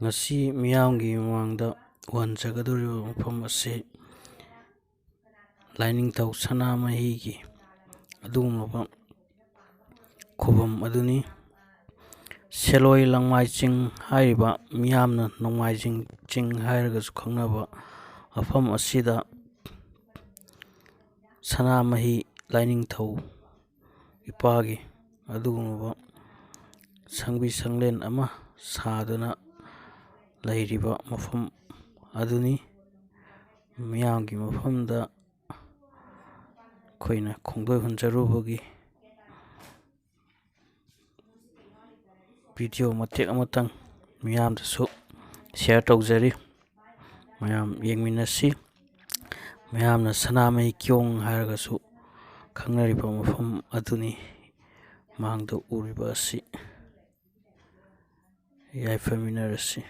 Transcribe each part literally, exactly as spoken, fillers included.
ꯉꯁꯤ ꯃꯤꯌꯥꯝꯒꯤ ꯃꯃꯥꯡꯗ ꯎꯍꯟꯖꯒꯗꯧꯔꯤꯕ ꯃꯐꯝ ꯑꯁꯤ ꯂꯥꯏꯅꯤꯡꯊꯧ ꯁꯅꯥꯃꯍꯤꯒꯤ ꯑꯗꯨꯒꯨꯝꯂꯕ ꯈꯨꯕꯝ ꯑꯗꯨꯅꯤ꯫ ꯁꯦꯂꯣꯏ ꯂꯪꯃꯥꯏ ꯆꯤꯡ ꯍꯥꯏꯔꯤꯕ, ꯃꯤꯌꯥꯝꯅ ꯅꯣꯡꯃꯥꯏꯖꯤꯡ ꯆꯤꯡ ꯍꯥꯏꯔꯒꯁꯨ ꯈꯪꯅꯕ ꯃꯐꯝ ꯑꯁꯤꯗ ꯁꯅꯥꯃꯍꯤ ꯂꯥꯏꯅꯤꯡꯊꯧ ꯏꯄꯥꯒꯤ ꯑꯗꯨꯒꯨꯝꯂꯕ ꯁꯪꯕꯤ ꯁꯪꯂꯦꯟ ꯑꯃ ꯁꯥꯗꯨꯅ ꯂꯩꯔꯤꯕ ꯃꯐꯝ ꯑꯗꯨꯅꯤ꯫ ꯃꯤꯌꯥꯝꯒꯤ ꯃꯐꯝꯗ ꯑꯩꯈꯣꯏꯅ ꯈꯣꯡꯗꯣꯏ ꯍꯨꯟꯖꯔꯨꯕꯒꯤ ꯚꯤꯗꯤꯑꯣ ꯃꯇꯦꯛ ꯑꯃꯇꯪ ꯃꯤꯌꯥꯝꯗꯁꯨ ꯁꯤꯌꯔ ꯇꯧꯖꯔꯤ꯫ ꯃꯌꯥꯝ ꯌꯦꯡꯃꯤꯟꯅꯁꯤ꯫ ꯃꯌꯥꯝꯅ ꯁꯅꯥꯃꯍꯤ ꯀꯤꯌꯣꯡ ꯍꯥꯏꯔꯒꯁꯨ ꯈꯪꯅꯔꯤꯕ ꯃꯐꯝ ꯑꯗꯨꯅꯤ꯫ ꯃꯥꯡꯗ ꯎꯔꯤꯕ ꯑꯁꯤ ꯌꯥꯏꯐꯃꯤꯟꯅꯔꯁꯤ꯫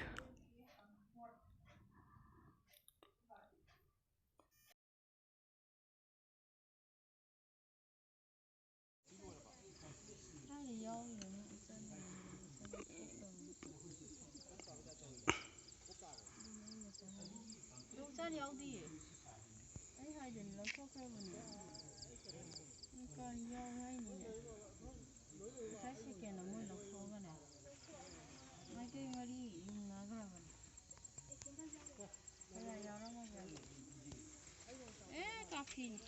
ꯌꯣꯡꯆꯥꯛ ꯌꯥꯎꯗꯤꯌꯦ꯫ ꯑꯩ ꯍꯥꯏꯗꯅ ꯂꯧꯊꯣꯛꯈ꯭ꯔꯕꯅꯦ꯫ ꯀꯔꯤ ꯌꯥꯎ ꯍꯥꯏꯅꯣꯅꯦ? ꯉꯁꯥꯏ ꯁꯦꯀꯦꯟ ꯑꯃ ꯂꯧꯊꯣꯛꯑꯒꯅꯦ꯫ ꯃꯥꯏꯀꯩ ꯃꯔꯤ ꯌꯨꯡꯅꯈ꯭ꯔꯕꯅꯦ꯫ ꯀꯌꯥ ꯌꯥꯎꯔꯝꯃꯒꯦ? ꯑꯦ, ꯀꯥꯐꯤꯅꯤ꯫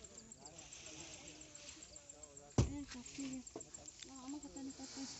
ꯑꯦ, ꯀꯥꯐꯤꯅꯤ꯫ ꯑꯥ, ꯑꯃꯈꯛꯇꯅꯤ ꯀꯛꯇꯣꯏꯁꯦ꯫